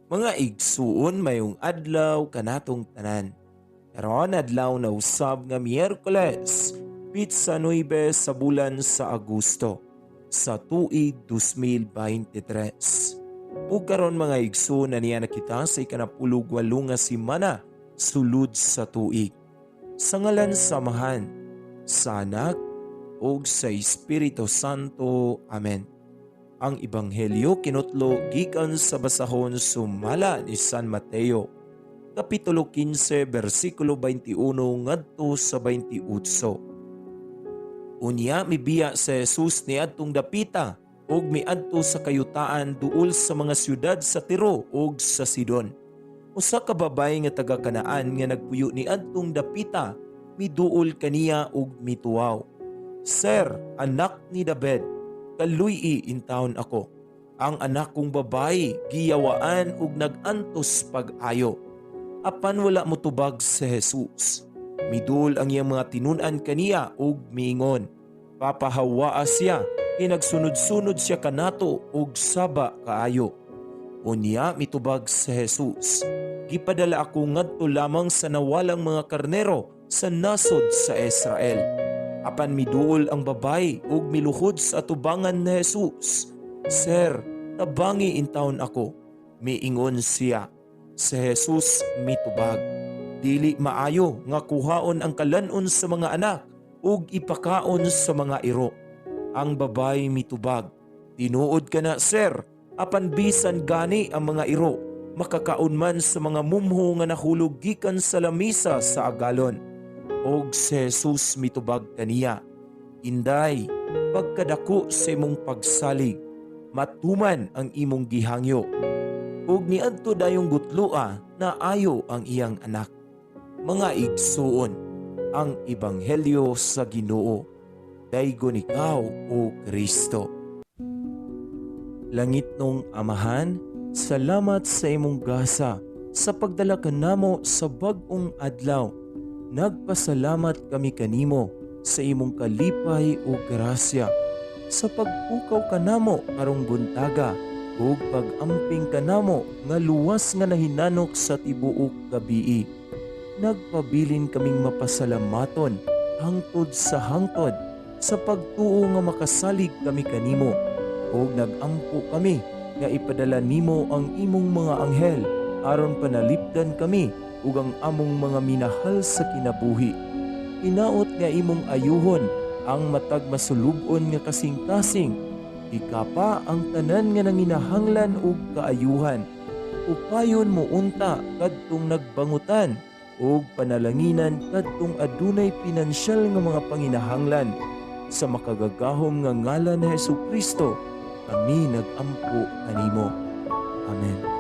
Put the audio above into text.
Mga igsuon, mayong adlaw kanatong tanan. Karon adlaw na usab nga Miyerkules, pitsa 9 sa bulan sa Agosto sa tuig 2023. Ug karon, mga igsuon, na niya na kita sa 18 nga semana sulod sa tuig. Sa ngalan sa Amahan, sa Anak, ug sa Espiritu Santo. Amen. Ang Ebanghelyo kinutlo gikan sa basahon sumala ni San Mateo, Kapitulo 15, bersikulo 21 ngadto sa 28. Unya mibiya si Jesus niadtong dapita ug miadto sa kayutaan duol sa mga syudad sa Tiro ug sa Sidon. Usa ka babaye nga taga Kanaan nga nagpuyo niadtong dapita miduol kaniya ug mituaw, "Sir, anak ni David, kaluy-i intawon ako. Ang anak kong babaye giyawaan ug nag-antos pag-ayo." Apan wala motubag si Jesus. Miduol ang iyang mga tinun-an kaniya ug miingon, "Papahawaa siya, kay nagsunod-sunod siya kanato ug saba kaayo." Unya mitubag si Jesus, "Gipadala ako ngadto lamang sa nawalang mga karnero sa nasod sa Israel." Apan miduol ang babaye ug miluhod sa atubangan ni Jesus. "Sir, tabangi intawon ako," miingon siya. Si Jesus mitubag, "Dili maayo nga kuhaon ang kalanon sa mga anak ug ipakaon sa mga iro." Ang babaye mitubag, "Tinuod kana, sir, apan bisan gani ang mga iro makakaon man sa mga mumho nga nahulog gikan sa lamisa sa agalon." Og si Jesus mitubag kaniya, "Inday, pagkadako sa imong pagsalig, matuman ang imong gihangyo." Ug niadto dayong gutloa naayo ang iyang anak. Mga igsuon, ang ebanghelyo sa Ginoo. Daygon ikaw, o Kristo. Langitnong Amahan, salamat sa imong gasa sa pagdala kanamo sa bag-ong adlaw. Nagpasalamat kami kanimo sa imong kalipay ug grasya sa pagpukaw kanamo karong buntaga ug pag-amping kanamo nga luwas nga nahinanok sa tibuok gabii. Nagpabilin kaming mapasalamaton hangtod sa hangtod sa pagtuo nga makasalig kami kanimo, ug nagampo kami nga ipadala nimo ang imong mga anghel aron panalipdan kami ug ang among mga minahal sa kinabuhi. Hinaot nga imong ayuhon ang matag masulub-on nga kasing-kasing. Ikapa ang tanan nga nanginahanglan og kaayuhan. Upayon mo unta kadtong nagbangutan ug panalanginan kadtong adunay pinansyal nga mga panginahanglan. Sa makagagahom nga ngalan ni Hesus Kristo, kami nagampo kanimo. Amen.